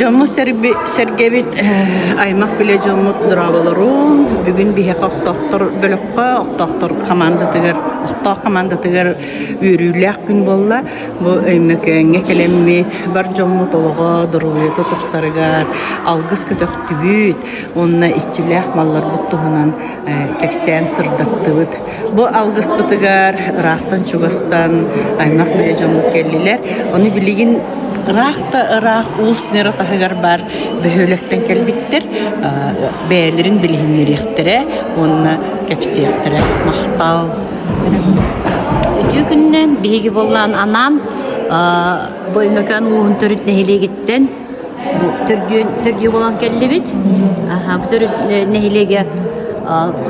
Дьоммут-сэргэбит, аймах-билэ дьоммут дорооболорун. Бүгүн биһиэхэ охтоохтор бөлөххө, охтоохтор хамаандатыгар, охтоох хамаандатыгар үөрүүлээх күн буолла. Бу Өймөкөөҥҥө кэлэммит бар дьоммут олоҕо, доруобуйата тупсарыгар алгыс көтөхтүбүт уонна иччилээх малларбыт туһунан кэпсээн сырдаттыбыт. Бу алгыспытыгар ыраахтан-чугастан аймах-билэ дьоммут кэллилэр. Ону билигин ыраах да ыраах Уус Нера таһыгар баар бөһүөлэктэн кэлбиттэр. Бэйэлэрин билиһиннэриэхтэрэ уонна кэпсиэхтэрэ. Махтал! Үтүө күнүнэн биһиги буоллаан анаан бу Өймөкөөн улууһун төрүт нэһилиэгиттэн Бу төрдүөн төрдүө буолан кэллибит. Аха, бу төрүт нэһилиэгэ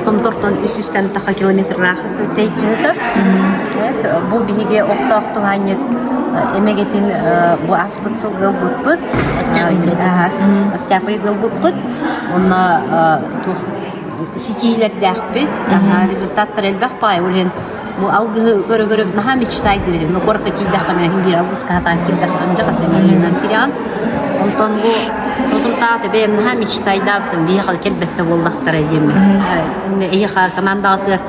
Томтортон 300-тэн таха километрдаах тэйиччи сытар. Бу биһиги охтоох туһаанньыт эмэгэтин бу ааспыт сылга ылбыппыт. Октябрь ылбыппыт. Онно туох ситиилэрдээхпит. Результаттар элбэх баай. Ол иһин Бу алгыһы көрө-көрө наһаа мечтайдыр этим. Но куоракка тиийдэххинэ иһин биир алгыска хатаан киирдэххинэ дьэ хасыҥыйынан киирэҕин. Онтон бу соторутааҕыта бэйэм наһаа мечтайдаабытым биһиэхэ кэлбэттэ буоллахтара диэммин. Эһиэхэ командаҕытыгар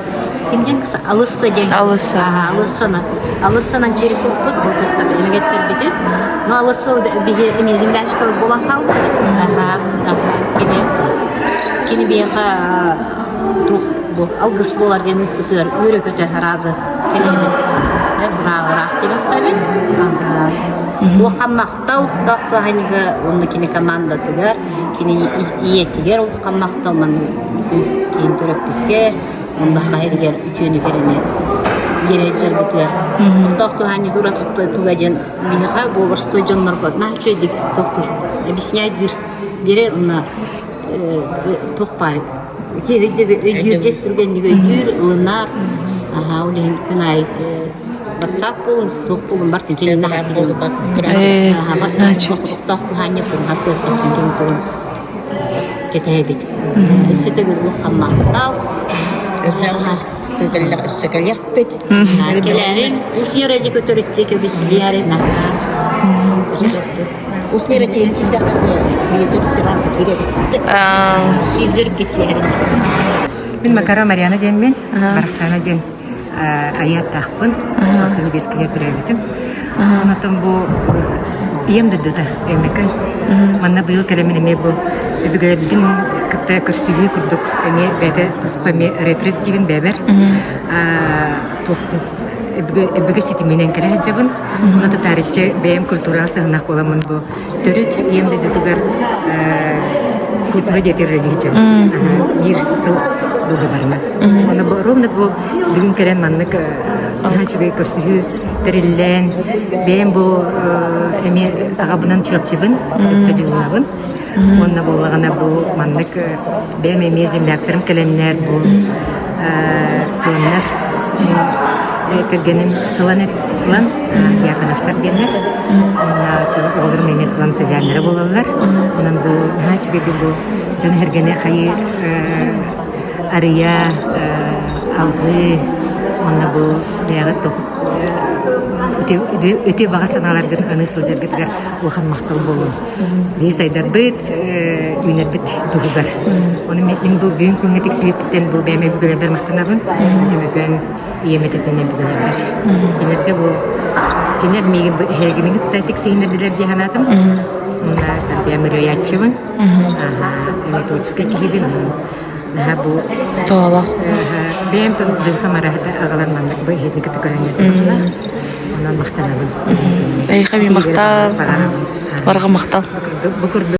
ким диэн Алысса диэн. Алысса. Алыссаны. Алыссанан через ылпыт бу туохтар эмэгэттэрбитин. Но Алысса биһи эмиэ землячка буолан хаалбыт. Аха, аха. Кини кини биһиэхэ туох бу алгыс буолар диэн ыппытыгар үөрэ-көтө араазы кэлэбит бырааҕыраах тирэхтэбит улахан махтал туохтааһыныга уонна кини командатыгар кини ийэтигэр улахан махтал манна киин төрөппүккэ уонна хаһырыгар үтүөнү кэрэни биэрэ дьаргытыгар тохтоох туһаанньыгы уратытта туга диэн биһиэхэ бу боростуой дьоннорго наһаа үчүгэйдик тохтуур объясняйдыыр биэрэр уонна туох баай ити өйдүүр түргэнник өйдүүр ылынар аһаа ол иһин күн аайы ватсап буолун туох буолун бар тохтоох туһаанньа хасыаттан тугун кэтэһэбит өссө төгүл улахан махтал өссө өссө кэлиэхпит кэлээрин усьер эди көтөрүттэ кэбит диярин Уснера тиийэн киирдэххинэ, биһиги терраса киирэбит. Киирдэргит Мин Макара Марьяна диэммин, Барахсана диэн айааттаахпын, 95 киһи төрөөбүтүм. Онтон бу ийэм дойдута Өймөкөөн. Манна быйыл кэлэммин эмиэ бу өбүгэлэрбин кытта көрсүһүү курдук эмиэ бэйэтэ туспа эмиэ ретрит диибин бэйэбэр. Туохпун өбүгэ ситиминэн кэлэ сылдьабын. Ону татаарыччы бэйэм культураҕа сыһынах буоламмын бу төрүт ийэм дойдутугар культура диэтир религия биир сыл дуогабарынан. Ону бу ровно бу бүгүн кэлэн маннык наһаа үчүгэй көрсүһүү тэриллэн бэйэм бу эмиэ аҕабынан Чурапчыбын, Чурапчы дьыллабын. Уонна буоллаҕына бу маннык бэйэм эмиэ земляктарым кэлэннэр бу сыланнар кэргэним Сылан Сылан Дьяконовтар диэннэр уонна оҕолорум эмиэ Сылан сыдьааннара буолаллар. Онон бу наһаа үчүгэйдик бу дьон сэргэни хайыы арыйа алгыы уонна бу бэйэҕит үтүө баҕа санааларгын аныы сылдьаргытыгар улахан махтал буолуо. Биһи сайдарбыт, үүнэрбит туһугар. Ону мин бу бүгүн күҥҥэ тиксибиппиттэн бу бэйэм өбүгэлэрбэр махтанабын. Өбүгэн ийэм этэтин өбүгэлэрбэр. Кинилэргэ бу кинилэр миигин бу эһигини кытта тиксиһиннэрдилэр дии санаатым. Уонна бэйэм ырыайааччыбын. Аха, творческай киһибин. Наһаа бу Тоолох. бэйэм дьылҕам араһыта аҕалан маннык бу эһигини кытта көрөн Онон махтанабын. Эйиэхэ махтал. Барҕа махтал. Бу курдук.